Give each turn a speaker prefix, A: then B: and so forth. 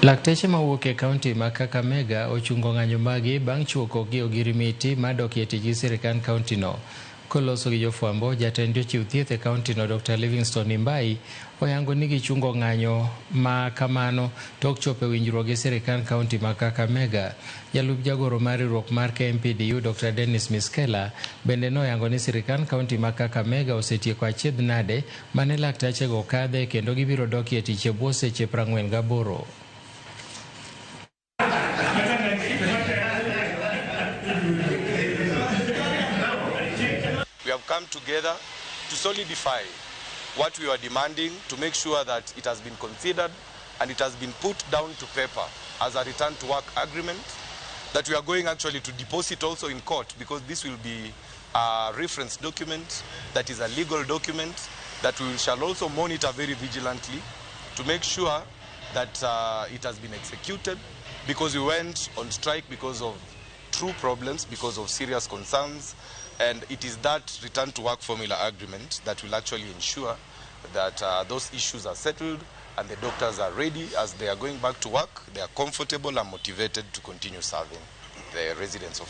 A: Lakteche mawuok e kaunti ma Kakamega ochungo ng'anyo magi bang' chiwo kokgi ogirimiti mar dok e tich gi sirikand kaunti no. Koloso gi jofwambo, jatend jochiw thieth e kaunti no Dr. Livingstone Imbai oyango ni gichungo ng'anyo ma kamano tok chopo e winjruok gi sirikand kaunti ma Kakamega. Jalup jagoro mar riwruok mar KMPDU Dr. Dennis Miskela bende noyango ni sirikand kaunti ma Kakamega osetieko achiedh nade mane laktachego kadhe kendo gibiro dok e tich e bwo seche 48.
B: We have come together to solidify what we are demanding, to make sure that it has been considered and it has been put down to paper as a return to work agreement that we are going actually to deposit also in court, because this will be a reference document that is a legal document that we shall also monitor very vigilantly to make sure that it has been executed, because we went on strike because of true problems, because of serious concerns, and it is that return to work formula agreement that will actually ensure that those issues are settled and the doctors are ready as they are going back to work. They are comfortable and motivated to continue serving the residents of